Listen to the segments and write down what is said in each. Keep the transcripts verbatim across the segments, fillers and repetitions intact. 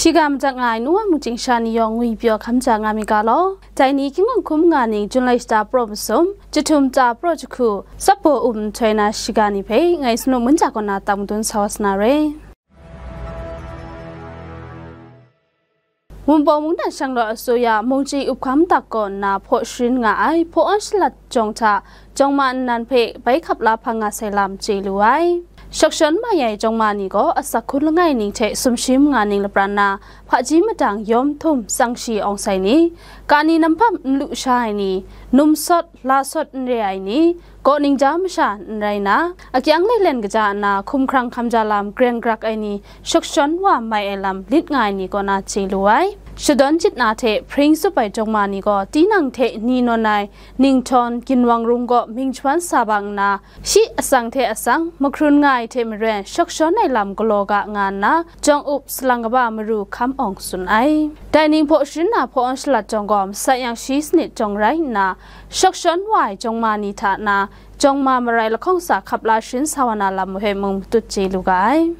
Shiga madat nga ai nu wa mungchying sha ni yawng ngwi pyaw hkam ja nga mi ga law. Dai ni hkying hkum nga ning Jun lai shata praw masum, jahtum ta praw jahku, sapo um nhtoi na shiga ni hpe ngai Sanu Munja kaw na tam dun sa wa sa na re. Wunpawng mungdan shanglawt asuya mungchyi up hkam dak kaw nna hpaw sharin nga ai hpaw awn shalat jawng hta jawng ma nnan hpe bai hkap la hpang nga sai lam chye lu ai. Shawk shawn mai ai jawng ma ni gaw asak hkun langai ning hte sumshi manga ning lapran na, hpaji madang yawm htum tsang shi awng sai ni, kani namhpam n lu sha ai ni, num sawt, la sawt n re ai ni, kaw ningja masha n rai na, akyang lelen kaja nna hkumhkrang hkam ja lam greng grak ai ni, shawk shawn wa mai ai lam lit nga ai ni kaw na chye lu ai. Shadawn jit na hte hpring tsup ai jawng ma ni gaw tinang hte ni nawn ai, ninghtawng, ginwang rung gaw ming jahpan sa bang nna, shi atsang hte atsang, mahkrun nga ai hte maren, shawk shawn ai lam galaw ga nga nna, jawng up salang kaba maru hkam awng tsun ai. Dai ning hpaw sharin na hpaw awn shalat jawng gaw, masat yang shi sanit jawng rai nna, shawk shawn wa ai jawng ma ni hta na, jawng ma marai lahkawng sa hkap la sharin sa wa na lam hpe mung matut chye lu ga ai.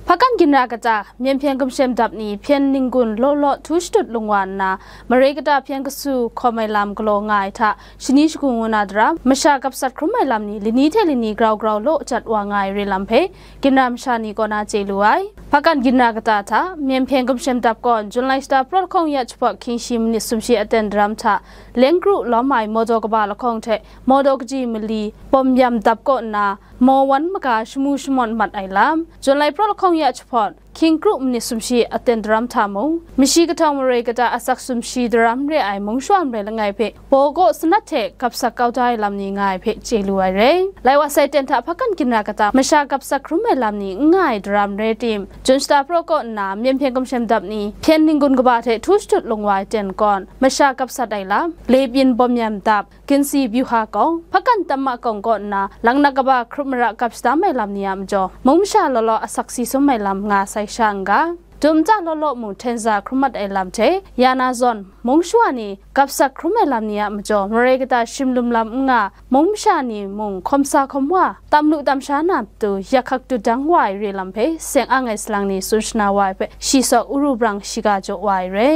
Hpakan ginra kata, myen hpyen gumshem dap ni hpyen ninggun law law htu shatut lung wa nna, mare kata hpyen kasu hkawm ai lam galaw nga ai hta, shani shagu ngu na daram, masha gapsat hkrum ai lam ni lani hte lani grau grau law jat wa nga ai re lam hpe, ginra masha ni kaw na chye lu ai. Hpakan ginra kata hta, myen hpyen gumshem dap gawn, Jun lai shata praw lahkawng ya jahpawt hkying shi manit sumshi aten daram hta, leng kru lawm ai mawdaw kaba lahkawng hte, mawdaw kaji mali, bawm yam dap kaw nna, maw wan maga shamu shamawt mat ai lam, Jun lai praw lahkawng ya jahpawt, hkying kru manit sumshi aten daram hta mung, mashi kahtawng mare kata asak sumshi daram re ai mung shawa marai langai hpe, baw kaw sanat hte gapsak kau da ai lam ni nga ai hpe chye lu ai re. Lai wa sai ten hta hpakan ginra kata masha gapsak hkrum ai lam ni n nga ai daram re tim, Jun shata praw kaw nna myen hpyen gumshem dap ni hpyen ninggun kaba hte htu shatut lung wa ai ten kawn, masha gapsat ai lam, le byin bawm yam dap, ginsi byuha kawng, hpakan tam ma kawng kaw nna, langnak kaba hkrup mara gap shadam ai lam ni a majaw, mung masha law law asak si sum ai lam nga sai sha n ga. Dum ja law law mung hten za hkrum mat ai lam hte, ya na zawn, mung shawa ni gapsak hkrum ai lam ni a majaw, mare kata shim lum lam n nga, mung masha ni mung hkawm sa hkawm wa, tam lu tam sha na matu, yak hkak dut dang wa ai re lam hpe, seng ang ai salang ni tsun shana wa ai hpe, shi saw uru brang shiga jaw wa ai re.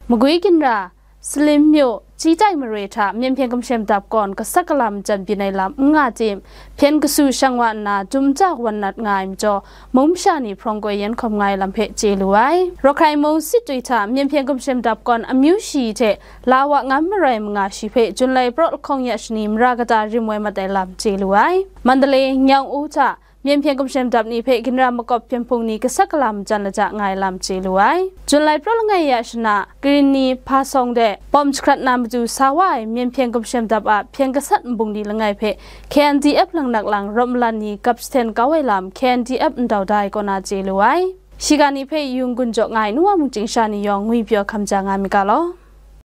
Magwi ginra, Salim myu, Chitai mare hta myen hpyen gumshem dap gawn gasat gala majan byin ai lam n nga tim, hpyen kasu shang wa nna dum ja wan nat nga ai majaw, mung masha ni hprawng koi yen hkawm nga ai lam hpe chye lu ai. Rawhkrai mung Sitwi hta myen hpyen gumshem dap gawn amyu shi hte la wa ngam marai manga shi hpe Jun lai praw lahkawng ya shani mara kata rim woi mat ai lam chye lu ai. Mandalay, Nyang U hta myen hpyen gumshem dap ni hpe ginra makawp hpyen hpung ni gasat gala majan laja nga ai lam chye lu ai. Jun lai praw langai ya shana, Karin ni hpa sawng de, bawm jahkrat na matu sa wa ai myen hpyen gumshem dap a hpyen gasat nbung ni langai hpe K N D F langnak lang rawt malan ni gap jahten kau ai lam K N D F ndau da ai kaw na chye lu ai. Shiga ni hpe yung gun jaw nga ai nu wa mungchying sha ni yawng ngwi pyaw hkam ja nga mi ga law.